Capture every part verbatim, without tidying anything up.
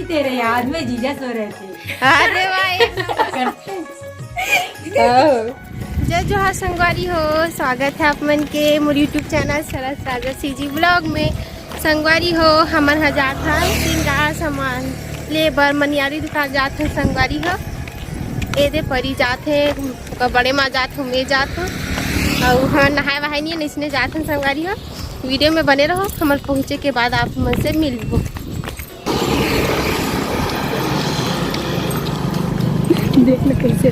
तेरे याद में जीजा सो रहे थे। अरे भाई। जय जोहार संगवारी हो, स्वागत है आप मन के मोर YouTube चैनल सरस राजा सीजी ब्लॉग में। संगवारी हो, हमन ह जात हन सिंगार सामान ले बर मनियारी दुकान जात हन संगवारी हो। एदे परी जात हे, ओकर बड़े माँ जात हे, मैं जात हूँ। अउ हमन नहाए वहाए नहीं, इसने जात हन संगवारी हो। वीडियो में बने रहो, हमन पहुँचे के बाद आप मन से मिलबो। देख ले कैसे।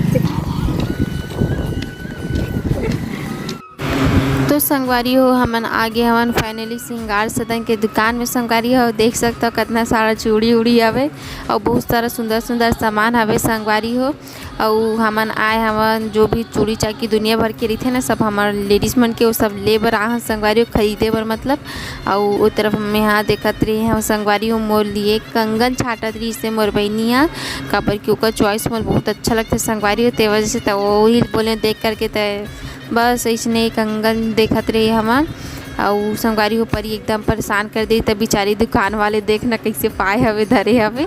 तो संगवारी हो, हमन आगे हमन finally सिंगार सदन के दुकान में संगवारी हो। देख सकता हो कितना सारा चूड़ी उड़ी हवे अउ बहुत सारा सुंदर सुंदर सामान हवे संगवारी हो। अउ हमन आए हमन जो भी चूड़ी चाकी दुनिया भर के रहिथे ना, सब हमर लेडीज मन के वो सब ले बर आहन संगवारी हो, खरीदे बर मतलब। अउ ओ तरफ में हाँ देखत रहे हम संगवारी हो, मोर लिए कंगन छाटत रहिस हे मोर बहिनी हा, काबर कि ओकर चॉइस मोर बहुत अच्छा लगथे संगवारी हो, ते वजह से त वही बोले देख करके त बस अइसने कंगन देखत रहे हमन। अउ संगवारी हो परी एकदम परेशान कर दे, त बिचारी दुकान वाले देख न कैसे पाए हवे धरे हवे,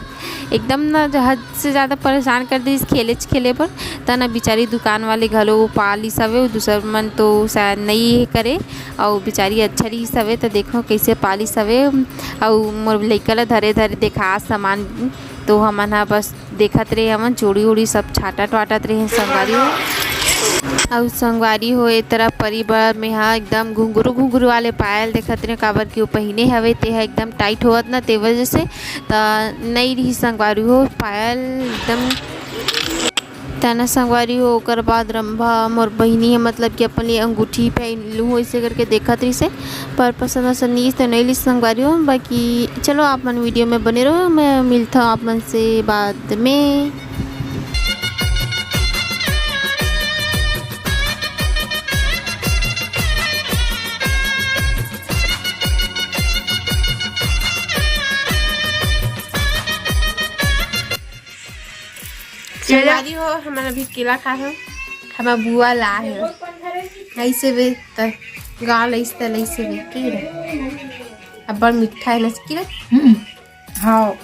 एकदम न हद से ज़्यादा परेशान कर दे खेले खेले बर। त न बिचारी दुकान वाले घलो पालिस हवे, दूसर मन तो शायद नहीं करे। अउ बिचारी अच्छा रहिस हवे, त देखो कैसे पालिस हवे। अउ मोर लइका ला धरे धरे देखा सामान, तो हमन हा बस देखत रहे हमन, चूड़ी उड़ी सब छाटत वाटत रहे संगवारी हो। अउ संगवारी हो, ए तरफ परी बर में हा एकदम घुंघरू घुंघरू वाले पायल देखत रहे, काबर कि वो पहिने हवे ते हा एकदम टाइट होवत ना, ते वजह से त नई रही संगवारी हो पायल एकदम। तना संगवारी हो, ओकर बाद रंभा मोर बहिनी है, मतलब कि अपन लिए अंगूठी पहन लूँ, ऐसे करके देखत रहिस हे, पर पसंद वसंद नहीं तो नहीं लिस संगवारी हो। बाकी चलो आप मन वीडियो में बने रहो, मैं मिलता हूँ आप मन से बाद में। संगवारी हो, हमन अभी केला खाए हो, हमर बुआ ला है। ऐसे बे त गाल ऐसे त ऐसे बे की रे। अब्बड़ मिठा है ना की रे? हम्म, हाँ।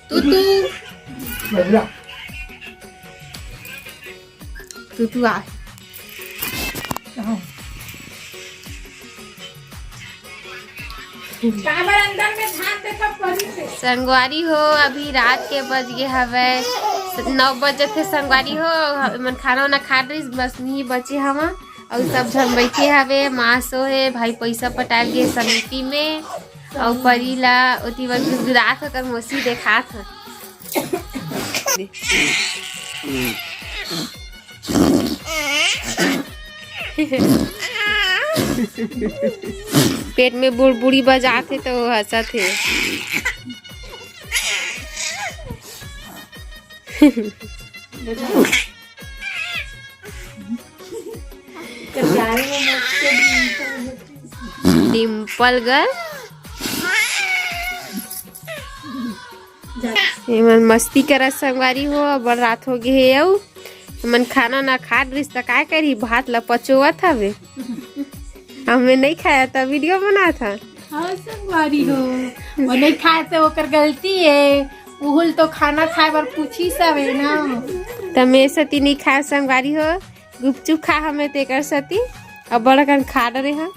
तू, तू। तू, तू आ। काबर अंदर में धान देखा परी से। संगवारी हो, अभी रात के बज गे हवय नौ बजे थे संगवारी हो। हमन खाना वाना खा रही, बस नहीं बचे हवा। अउ सब झन बैठे हवे, माँ सो हे, भाई पैसा पटाल गे समिति में। अउ परी ला ओती बर गुदगुदात हो, कर मौसी देखात हो। पेट में बुड़बुड़ी बजात हे तो वो हंसत हे। डिम्पल गर्ल। एमन मस्ती करत संगवारी हो, अब्बड़ रात हो गे हे। अउ एमन खाना ना खात रिस त काय करी, भात ला पचोवत हवे। हमें नहीं खाया त वीडियो बनात हा। हाँ संगवारी हो, वो नहीं खाए त ओकर गलती है। उहुल तो खाना खाए बर पूछी सवे ना। त मैं सती नहीं खाया संगवारी हो, गुपचुप खा हमें तेकर सती। अब बड़ा कन खा डरे हा,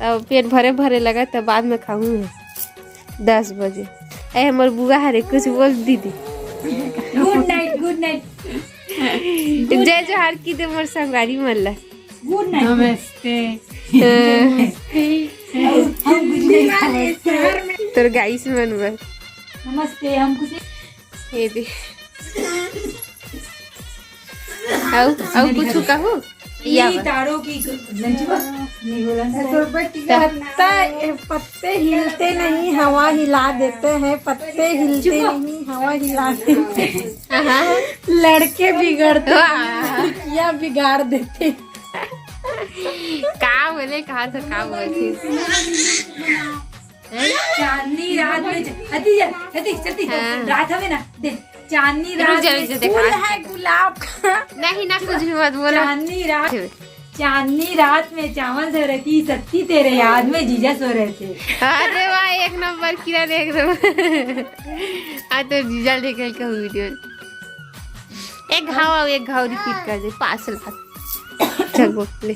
अब पेट भरे भरे लगा, तब बाद में खाऊँ मैं दस बजे। ए हमर बुआ हरे, कुछ बोल दीदी। गुड नाइट, गुड नाइट। जय जोहार की दे मोर संगवारी मन ला। गुड नाइट। नमस्ते। हाँ। हम गुड नाइट। तोर गाइस मन बर। नमस्ते, हम कुछ ये दे। अउ, अउ कुछ कहू? या ई बा। तारो की लंचबा? नहीं बोला ना। पत्ता, पत्ते हिलते नहीं, हवा हिला देते हैं, पत्ते हिलते चुप। नहीं, हवा हिला देते हैं। हाँ। लड़के बिगड़ते वाह। नहीं, लड़कियां बिगाड़ देते हैं। का बोले, कहा था, का बोले? चांदनी रात में ज-, हती जा, हती, चलती। हाँ। रात हवे ना, दे, चांदनी रुक रात जा, में रुक जा, फूल देखा। है गुलाब का। नहीं ना, कुछ भी मत बोला। चांदनी रात। चांदनी रात में चावल धो रही थी, सत्ती तेरे याद में जीजा सो रहे थे। अरे वाह, एक नंबर किरण, एक नंबर। आज तो जीजा लेकर कहूँ वीडियो। एक घाव आऊ एक घाव रिपीट कर दे, पास लाख। चल बोल ले।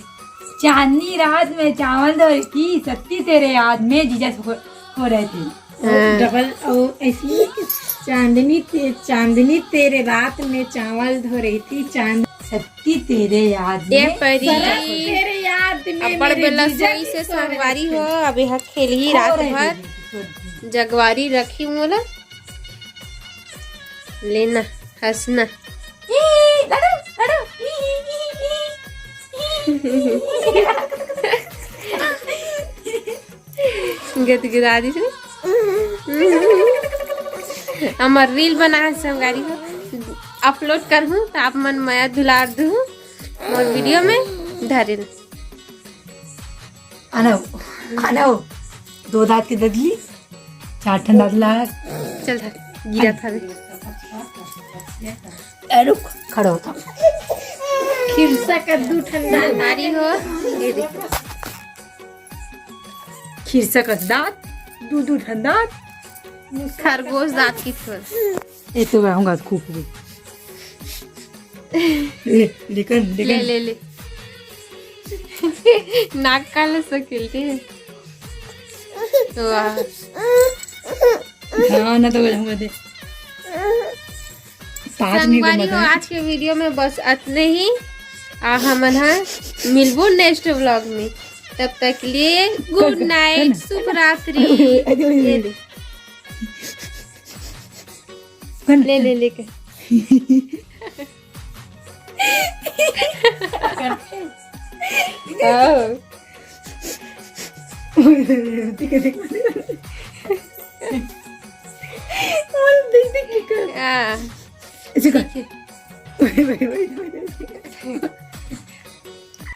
चांदनी रात में चावल धो रही थी, सत्ती तेरे याद में जीजा सो, सो रहे थे। हाँ। डबल, और ऐसी नहीं कि चांदनी ते, चांदनी तेरे रात में चावल धो रही थी, चांद सत्ती तेरे याद ये में। परी। सत्ती तेरे याद में अब्बड़ मेरे बेला जीजा सोई की से सो रही संगवारी थी। हो, अब यह खेलही सो रात रही भर। थी, सो रही थी। जगवारी रखी मोला। लेना, हंसना। ई, लड़ू, लड़ू, ई, ई, ई, ई। गदगदा दिस। हमर रील बना है संगवारी हो, अपलोड करहूँ त आप मन मया दुलार दुहू मोर वीडियो में धरे। आना, आना, दो दांत के ददली, चार ठन दांत ला। चल धर, गिरा था। ए, रुक, खड़ा होता। खिरसा का दू ठन दांत। हमारी हो, ये देखो। खिरसा का दांत, दू दू ठन दांत। खरगोश दांत की ठोर। ए तो मैं हूँ खूब। ले, लेकिन, ले, लेकिन। ले, ले। नाक काला सकेल के। वाह। हाँ, ना तो हो जाऊंगा दे। पाँच मिनट संगवारी मत हो, है। आज के वीडियो में बस अतने ही। आ, हमन ह मिलबो नेक्स्ट व्लॉग में। तब तक के लिए गुड कर, कर, नाइट, कर ना। शुभ रात्रि। अरे, अरे, अरे, ये अरे। ले। कर ना। ले, ले, ले के। आओ। देख, देख, देख। बोल, देख, देख, क्या कर? हाँ। ऐसे कर। ठीक है। वही, वही, वही, वही।